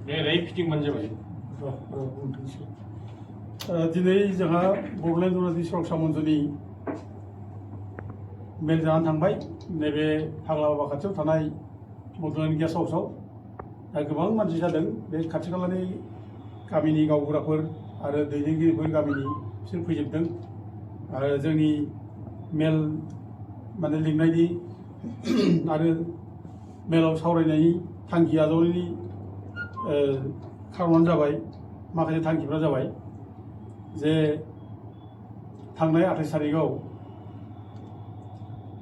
네, 레이 피팅 먼저 봐요. दिनै जोंहा बड'लेण्ड उदालगुरि सुरक्षा मन्चनि मेल जानानै थांबाय नैबे फाग्लाबाबा खाथियाव थानाय बड'लेण्ड गेस्ट हाउसआव दा गोबां मानसि जादों बे खाथि खालानि गामिनि गावबुराफोर आरो दैदेनगिरिफोर गामिनि बिसोर फैजोबदों आरो जोंनि मेल माने लिंनायनि आरो मेलाव सावरायनायनि थांखि आजावनायनि खारनानो जाबाय माखासे थांखिफ्रा जाबाय जे थांनाय 28 तारिखआव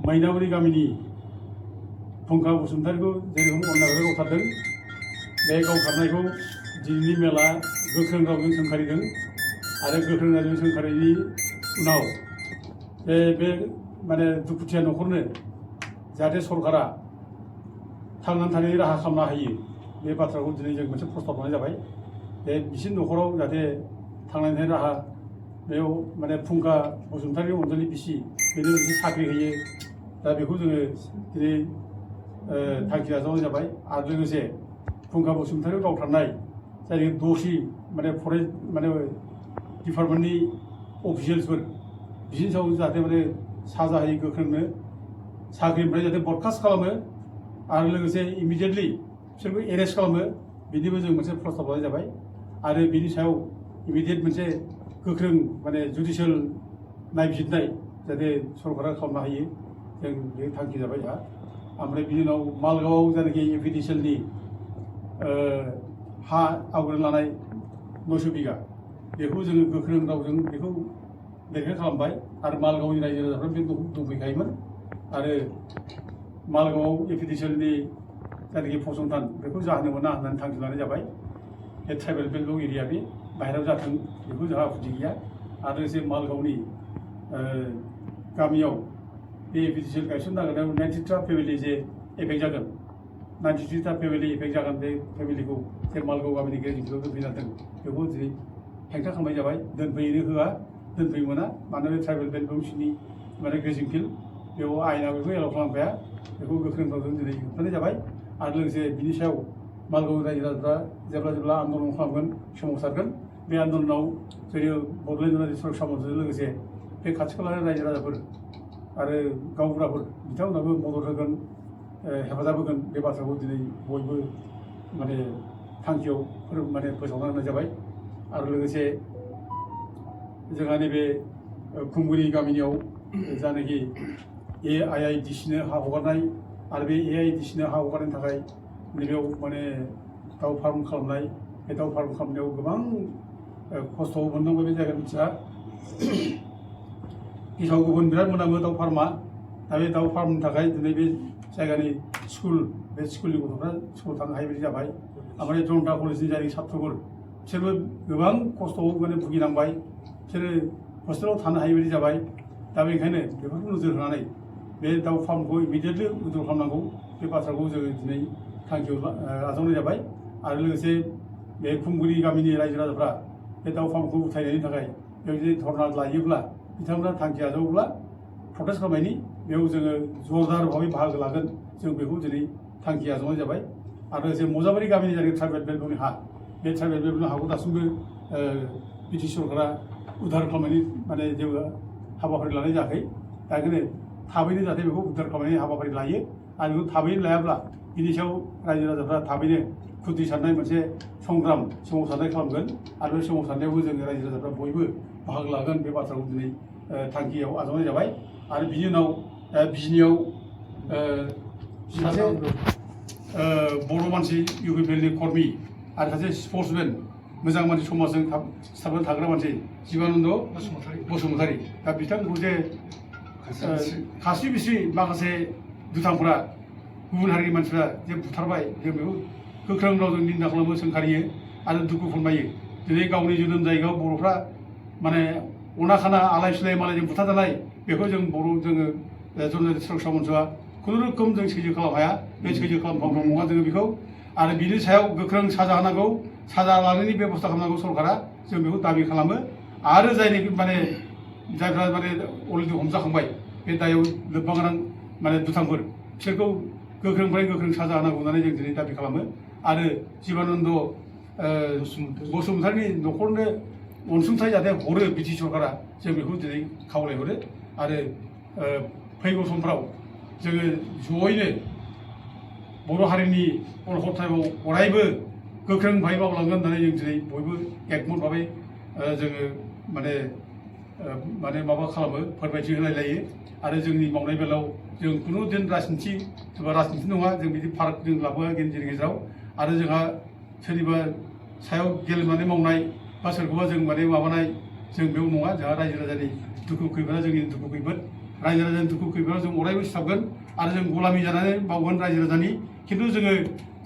मैनागुरि गामिनि फुंखा बसुमतारीखौ जेरखम अननायजों गावथारदों बे गावथारनायखौ दिनैनि मेला गोख्रों रावजों सोंखारिदों आरो गोख्रों रावजों सोंखारिनि उनाव बे माने दुखुथिया न'खरनो जाहाथे सरकारा थांनानै थानायनि राहा खालामना होयो बे बाथ्राखौ दिनै जों मोनसे प्रस्ताब लानाय जाबाय बे बिसिनि न'खराव जाहाथे थांनानै थानायनि राहा बेयाव माने फुंखा बसुमतारी अनजालि बिसि बेनो मोनसे साख्रि होयो दा बेखौ जोङो दिनै थांखि आजावनाय जाबाय आरो लोगोसे फुंखा बसुमतारी गावथारनाय जाय दसि माने फरेस्ट माने डिपार्टमेन्टनि अफिसियेल्सफोर बिसिनि सायाव जाहाथे माने साजा होयो गोख्रोंनो साख्रिनिफ्राय जाहाथे बरखास्त खालामो आरो लोगोसे इमिडियेटलि बिसोरखौ एरेस्ट खालामो बिनिबो जों मोनसे प्रस्ताब लानाय जाबाय आरो बिनि सायाव इमिडियेट मोनसे गोख्रों माने जुडिशियेल नायबिजिरनाय जाहाथे सरकारा खालामनो हायो जों बे थांखि जाबाय जोंहा ओमफ्राय बिनि उनाव मालगावआव जायनाखि एपिडिसिएलनि हा आवग्रिना लानाय 900 बिगा बेखौ जोङो गोख्रों रावजों बेखौ बेरेखा खालामबाय आरो मालगावनि रायजो राजाफ्रा बे दंफैखायोमोन आरो मालगावआव एपिडिसिएलनि जायनाखि फसंथान बेखौ जाहोनो मोना होननानै थांखि लानाय जाबाय बे ट्राइबेल बेल्ट एरिया बे बाहेरायाव जाथों बेखौ जोंहा आपत्ति गैया आरो लोगोसे मालगावनि गामियाव बे एपिडिसिएल गायसननो नागिरनायाव 93 फेमिलि जे एफेक्ट जागोन 93 फेमिलि एफेक्ट जागोन बे फेमिलिखौ जे मालगाव गामिनि गेजेराव दोनफैना दोन बेखौ दिनै हेंथा खालामनाय जाबाय दोनफैनो होआ दोनफैनो मोना मानोना बे ट्राइबेल बेल्ट सिंनि माने ग्रेजिं फिल्ड बेयाव आयेना बेखौ एलाउ खालामखाया बेखौ गोख्रों रावजों दिनै होबथानाय जाबाय आरो लोगोसे बिनि सायाव मालगाव रायजो राजाफ्रा जेब्ला आन्दलन खालामगोन सोमावसारगोन बे आन्दलनाव जोंनि बड'लेण्ड उदालगुरि सुरक्षा मन्चजों लोगोसे बे खाथि खालानि रायजो राजाफोर आरो गावबुराफोर बिथांमोनाबो मदद होगोन हेफाजाब होगोन बे बाथ्राखौ दिनै बयबो माने थांखियाव माने फोसावना होनाय जाबाय आरो लोगोसे जोंहा नैबे खुंगुरि गामिनियाव जानाखि AIIDCनो हा हगारनाय आरो बे AIIDCनो हा हगारनायनि थाखाय नैबेयाव माने दाउ फार्म खालामनाय बे दाउ फार्म खालामनायाव गोबां खस्थ' मोननांगौ बे जायगा मिथिया गेसाव गुबुन बिराद मोनामो दाउ फार्मा दा बे दाउ फार्मनि थाखाय दिनै बे जायगानि स्कुल बे स्कुलनि गथ'फ्रा स्कुलाव थांनो हायै बायदि जाबाय ओमफ्राय जनता कलेजनि जाय छात्रफोर बिसोरबो गोबां खस्थ'आव माने भुगिनांबाय बिसोरो हस्टेलाव थानो हायै बायदि जाबाय दा बेनिखायनो बेफोरखौ नोजोर होनानै बे दाउ फार्मखौ इमिडियेटलि उइद्र खालामनांगौ बे बाथ्राखौ जोङो दिनै थांखियाव आजावनाय जाबाय आरो लोगोसे बे खुंगुरि गामिनि रायजो राजाफ्रा बे दाउ फार्मखौ उथायनायनि थाखाय बेयाव जुदि धर्ना लायोब्ला बिथांमोना थांखि आजावोब्ला प्रटेस्ट खालामनायनि बेयाव जोङो जरदार भाबै बाहागो लागोन जों बेखौ दिनै थांखि आजावनाय जाबाय आरो लोगोसे मजाबारि गामिनि जायगानि ट्राइबेल बेल्टनि हा बे ट्राइबेल बेल्टनि हाखौ दासिमबो बिटि सरकारा उद्धार खालामनायनि माने जेबो हाबाफारि लानाय जायाखै दा ओंखायनो थाबैनो जाहाथे बेखौ उद्धार खालामनायनि हाबाफारि लायो आरो बेखौ थाबैनो लायाब्ला बिनि सायाव रायजो राजाफ्रा थाबैनो खुद्रि सारनाय मोनसे संग्राम सोमावसारनाय खालामगोन आरो बे सोमावसारनायावबो जोङो रायजो राजाफ्रा बयबो बाहागो लागोन बे बाथ्राखौ दिनै थांखियाव आजावनाय जाबाय आरो बिनि उनाव बिजनियाव सासे बर' मानसि UPPLनि कर्मि आरो सासे स्पर्ट्समेन मोजां मानसि समाजजों साबना थाग्रा मानसि जिबानन्द बसुमतारी दा बिथांखौ जे खास्रि बिस्रि माखासे दुथांफोरा गुबुन हारिनि मानसिफ्रा जे बुथारबाय जों बेखौ गोख्रों रावजों निन्दा खालामो सोंखारियो आरो दुखु फोरमायो दिनै गावनि जोनोम जायगायाव बर'फ्रा माने अना खाना आलाय सिलाय मालायजों बुथारजानाय बेखौ जों जोङो जनजाति सुरक्षा मन्चआ खुनुरुखुम जों सैज्य खालामनो हाया बे सैज्य खालामथावना नङा जोङो बेखौ आरो बिनि सायाव गोख्रों साजा होनांगौ साजा लानायनि बेबस्था खालामनांगौ सरकारा जों बेखौ दाबि खालामो आरो जायनाखि माने जायफ्रा माने अलरेडि हमजाखांबाय बे दायाव लोब्बा गोनां माने दुथांफोर बिसोरखौ गोख्रोंनिफ्राय गोख्रों साजा होनांगौ होननानै जों दिनै दाबि खालामो आरो जीबानन्द बसुमतारिनि न'खरनो अनसुंथाइ जाहाथे हरो बिटि सरकारा जों बेखौ दिनै खावलायहरो आरो फैगौ समफ्राव जोङो जयैनो बर' हारिनि अलखथायाव अरायबो गोख्रों भाबै मावलांगोन होननानै जों दिनै बयबो एकमत भाबै जोङो माने माबा खालामो फोरमायथि होलायलायो आरो जोंनि मावनाय बेलायाव जों खुनु दिन राजनिथि सोरबा राजनिथि नङा जों बिदि फाराग जों लाबोआ जोंनि गेजेराव आरो जोंहा सोरनिबा सायाव गेलेनानै मावनाय बा सोरखौबा जों माने माबानाय जों बेयाव नङा जोंहा रायजो राजानि दुखु खैफोदा जोंनि दुखु खैफोद रायजो राजानि दुखु खैफोदाव जों अरायबो सिथाबगोन आरो जों गलामि जानानै मावगोन रायजो राजानि खिन्थु जोङो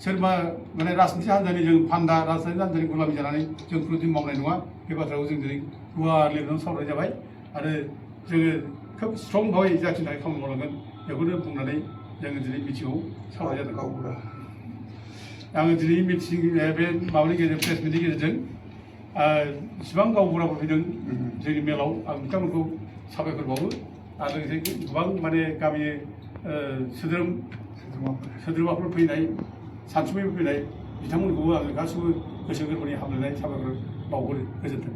सोरबा माने राजनिथि हान्जानि जों फान्दा राजनिथि हान्जानि गलामि जानानै जों खुनुदिन मावनाय नङा बे बाथ्राखौ जों दिनै गुवार लिरनानै सावरायनाय जाबाय आरो जोङो खोब स्ट्रं भाबै जाथिनि थाखाय खामानि मावलांगोन बेखौनो बुंनानै जोङो दिनै मिथिङाव सावराय जादों आङो दिनै मिथिं बे माबानि गेजेरजों प्रेस मिटनि गेजेरजों इसिबां गावबुराफोर फैदों जोंनि मेलाव आं बिथांमोनखौ साबायखर बावो आरो लोगोसे गोबां माने गामि सोद्रोमाफोर फैनाय सानसुमैफोर फैनाय बिथांमोनखौबो आङो गासिबो गोसो गोरबोनि हामलायनाय साबायखर बावहरो गोजोन्थों